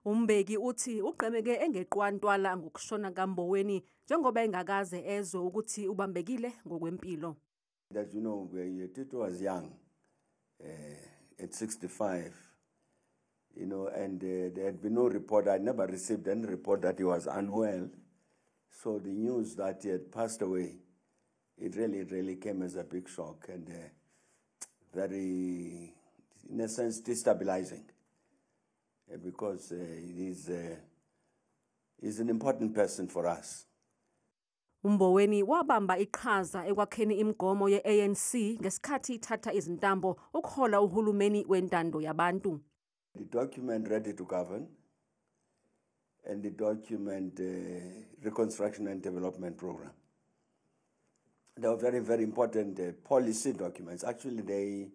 UMbeki uthi ugqemeke engeqiwa ntwala ngokushona kaMboweni njengoba engakaze ezwe ukuthi ubambekile ngokwempilo. That Tito was young, at 65, and there had been no report. I never received any report that he was unwell. So the news that he had passed away, it really, really came as a big shock and very, in a sense, destabilizing, because he's an important person for us. UMboweni wabamba iqhaza ekwakheni imigomo ye-ANC ngesikhathi ithatha izintambo ukuhola uhulumeni wentando yabantu. The document Ready to Govern and the document Reconstruction and Development Program. They were very, very important policy documents. Actually,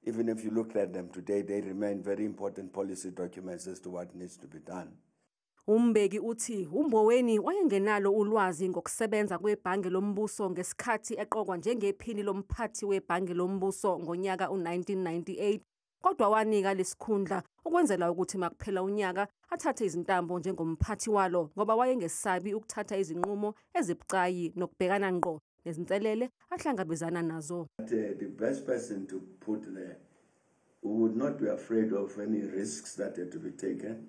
even if you look at them today, they remain very important policy documents as to what needs to be done. UMbeki uthi uMboweni wayengenalo ulwazi ngokusebenza kwebhange lombuso ngesikhathi eqokwa njengephini lomphathi webhange lombuso ngonyaka u-1998, kodwa wanika lesikhundla ukwenzela ukuthi makuphela unyaka athathe izintambo njengomphathi walo, ngoba wayengesabi ukuthatha izinqumo ezibucayi nokubhekana ngqo nezinselele ahlangabezana nazo. But the best person to put there who would not be afraid of any risks that had to be taken,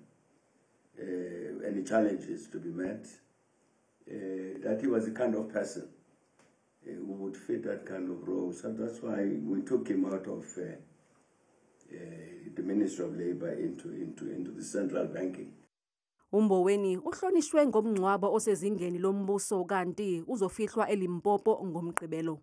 any challenges to be met, that he was the kind of person who would fit that kind of role. So that's why we took him out of the Ministry of Labor into the central banking. UMboweni uhlonishwe ngomngcwabo osezingeni lombuso kanti uzofihlwa eLimpopo ngoMgqibelo.